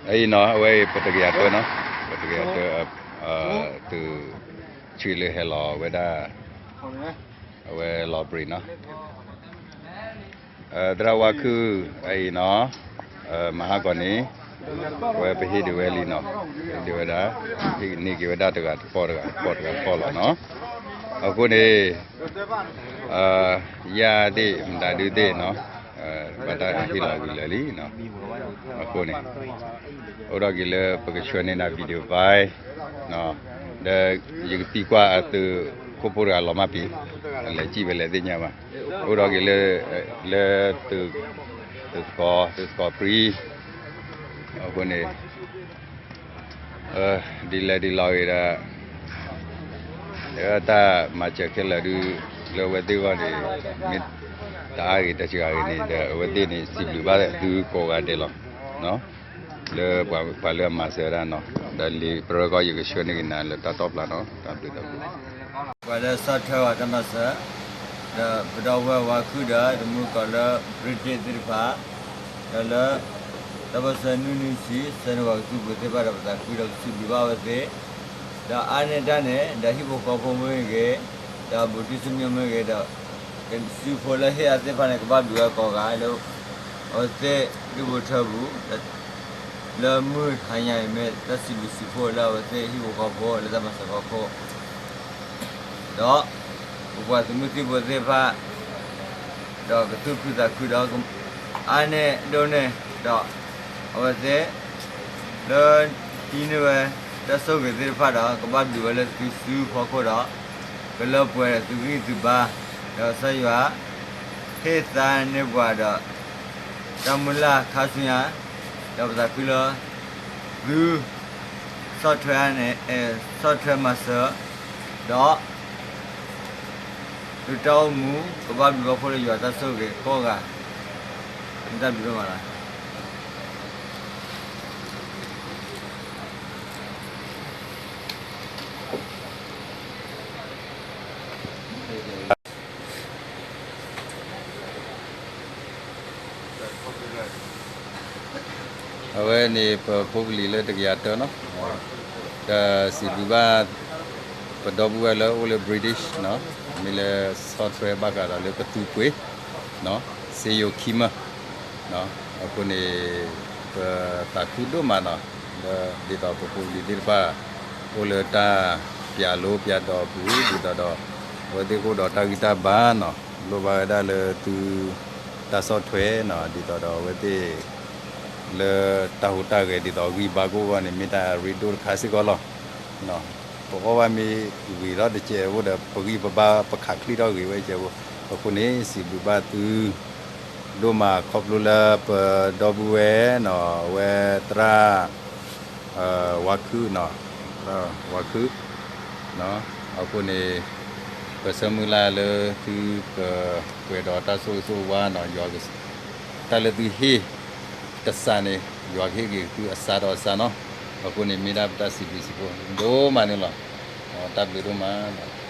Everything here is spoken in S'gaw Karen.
အံၤနီၤ အဝဲအံၤ ပတကယၤတၢနီၤ, ပတကယၤတၢ သုးဆံးလၢဟဲလီၤဝဲဒၣ် အဝဲလီၤပြံၤနီၤ, သရၣ်ဝါခုၣ်အံၤနီၤ, မဟါကီၤန့ၣ် အဝဲပဟ့ၣ်ဒံးဝဲလံနီၤ, ဟ့ၣ်ဒံးဝဲဒၣ်, ဟ့ၣ်န့ၢ်က့ၤဝဲဒၣ်တဂၤတပီၢ်တဂၤတပီၢ်တဂၤတပီၢ်လီၤနီၤ, အဃိန့ၣ် ယၤသ့ၣ်မတၤဒုသ့ၣ်နီၤ, ဘၣ်တၢ်ဟ့ၣ်လီၤဝံၤလၢာ်လံနီၤ, အဃိန့ၣ် အိၣ်ဒီးက့ၤလၢပကဆှၢန့ၢ်နၤ video file ဒီးယကသံကွၢ်အသုးခိၣ်ဖိတဂၤလီၤမၢ်ပံၤ, အလဲၤစံၣ်ဝဲလဲၤသ့ၣ်ညါဘၣ်, အိၣ်ဒီးက့ၤလၢ လၢ သုးသကိး သုးသကိးပြံ အဃိန့ၣ် ဒ်လဲၣ်ဒ်လဲၣ်ဂ့ၤဒီး တၢ်မၤစၢၤခဲလၢာ်ဒုး လၢအဝဲသ့ၣ်အဂီၢ်န့ၣ် မ့ၢ်တအါဂ့ၤတစှၤဂ့ၤန့ၣ်ဒီး အဝဲသ့ၣ်န့ၣ် စံးဘျုးဘၣ်သုကိးဂၤဒဲးလီၤ. လၢပှၤလၢအမၤစၢၤဝဲဒၣ်နီၤ, ဒီးလံာ်ပြၢကီၢ် ယကဆှၢန့ၢ်က့ၤနၤလၢတၢ်တီပျၢ်နီၤ, တၢ်ဘျုးတၢ်ဖှိၣ် ပှၤလၢဆီၣ်ထွဲဝဲတၢ်မၤစၢၤ ဒီးပဒီပုၢ်ဝဲၢ်ဝါခုၣ်ဒီး တမုၢ်ကီၤလၢ British သ့ၣ်တဖၣ်, ဒီးလၢ တၢ်ပၢၢ်ဆၢနုၢ်နုၢ်ဆံး ဆၢန့ၢ်ပှၤကသူပှဲၤသ့ၣ်တဖၣ်ဒီး ပသးခုဒီးပစံးဘျုးဘၣ်အဝဲသ့ၣ်, ဒီးအါန့ၢ်တၢ်န့ၣ် ဒီးဟံၣ်ဖိဃီဖိမ့ၢ်ဂ့ၤ, ဒီးဘူးတံၢ်စံၣ်ညီၣ်မ့ၢ်ဂ့ၤဒီး ကစုဖိလၢဟ့ၣ်အသ့ၣ်တဖၣ်န့ၣ် ကဘၣ်ဘျုးဝဲကိးဂၤလၢ အဝဲသ့ၣ်ဒူၣ်ဖိထၢပူၤ လၢမုၢ်ဟါညါအံၤ မ့ၢ်တၢ်စံးဘျုးစံးဖှိၣ်လၢအဝဲသ့ၣ်ဟံၣ်ဖိဃီဖိလၢတၢ်မၤစၢၤဖီခိၣ်, ဒီး ပပှၤသုးမုၢ်သံၣ်ဘိသ့ၣ်တဖၣ် ဒီးကသူၣ်ခုသးခုဒီး အါန့ၢ်ဒိၣ်န့ၢ်ဒီး အဝဲသ့ၣ် လၢ ဟံးန့ၢ်ဝဲ တၢ်ဆိၣ်ဂ့ၤသ့ၣ်တဖၣ်ဒီး ကဘၣ်ဘျုးဝဲလၢသုစုဖီခိၣ်ဒီး ကလၢပှဲၤဒီးသုဂံၢ်သုဘါ ဒီးကစၢ်ယွၤ ဟ့ၣ်သါန့ၢ်ပှၤဒီး တၢ်မုၢ်လၢ်ခါဆူညါ ဒီးပသးခုလၢ သု ဆီၣ်ထွဲန့ၣ် ဆီၣ်ထွဲမၤစၢၤ ဒီး သုတၢ်အိၣ်မူ ကဘၣ်ဘျုးဘၣ်ဖှိၣ်လၢယွၤတၢ်ဆိၣ်ဂ့ၤကိးဂၤ မ့ၢ်တၢ်ဘျုးဒိၣ်မးလီၤ. အဝဲန့ၣ်ပဖိပလံၤလၢတကယၤတၢနီၤ, ဒီးစံးဘျုးဘၣ် ပဒီပုၢ်ဝဲၢ်လၢအိၣ်လၢ British နီၤ, မ့ၢ်လၢဆီၣ်ထွဲဘၣ်ဃးဒီးလၢပသူပှ့ၤ စ့ယိၤခံမၢ် အဃိန့ၣ် ပသးခုဒိၣ်မးနီၤ, ဒီးဒ်သိးပဖိပလံၤသ့ၣ်တဖၣ် အိၣ်လၢတၢ်ပျၢ်လိပျၢ်ဒီးပူၤ ဒ်သိးဒီး အဝဲသ့ၣ်ကအိၣ်ဒီးတၢ်ဂံၢ်တၢ်ဘါနီၤ, လိၣ်ဘၣ်ဝဲဒၣ်လၢသု တၢ်ဆီၣ်ထွဲနီၤ, ဒ်သိးဒီးအဝဲသ့ၣ် လၢတၢ်ဟူးတၢ်ဂဲၤဒ်သိးဂံၢ်ဘါကအိၣ်အဂီၢ်န့ၣ် မ့ၢ်တၢ်ရ့ဒိၣ်တခါစ့ၢ်ကီးလီၤ. ပအီၣ်ဘၣ်မ့ၢ်ဂ့ၤထီၣ်တစဲးဖိဒီး ပဂံၢ်ပဘါပခးချံထီၣ်ဂ့ၤဝဲစဲးဖိ, အဃိန့ၣ် စံးဘျုးဘၣ်သု ဒိၣ်မးခီဖျိလၢပဒီပုၢ်ဝဲၢ်နီၤ, အဝဲသရၣ် ဝါခုၣ်နီၤ, ဝါခုၣ် အဃိန့ၣ် ပဆၢမုၢ်လၢ်လၢသုကပှဲၤဒီးတၢ်ဆိၣ်ဂ့ၤဆိၣ်ဝါနီၤ, ယွၤ တၢ်လၢသုဟ့ၣ်တစးန့ၣ် ယွၤကဟ့ၣ်က့ၤသုအစးဒီးအစးနီၤ, အဃိန့ၣ်မ့ၢ်ဒၣ်ပတၢ်စံးဘျုးစံးဖှိၣ်ဒိၣ်မးန့ၣ်လီၤ. တၢ်ဘျုးဒိၣ်မး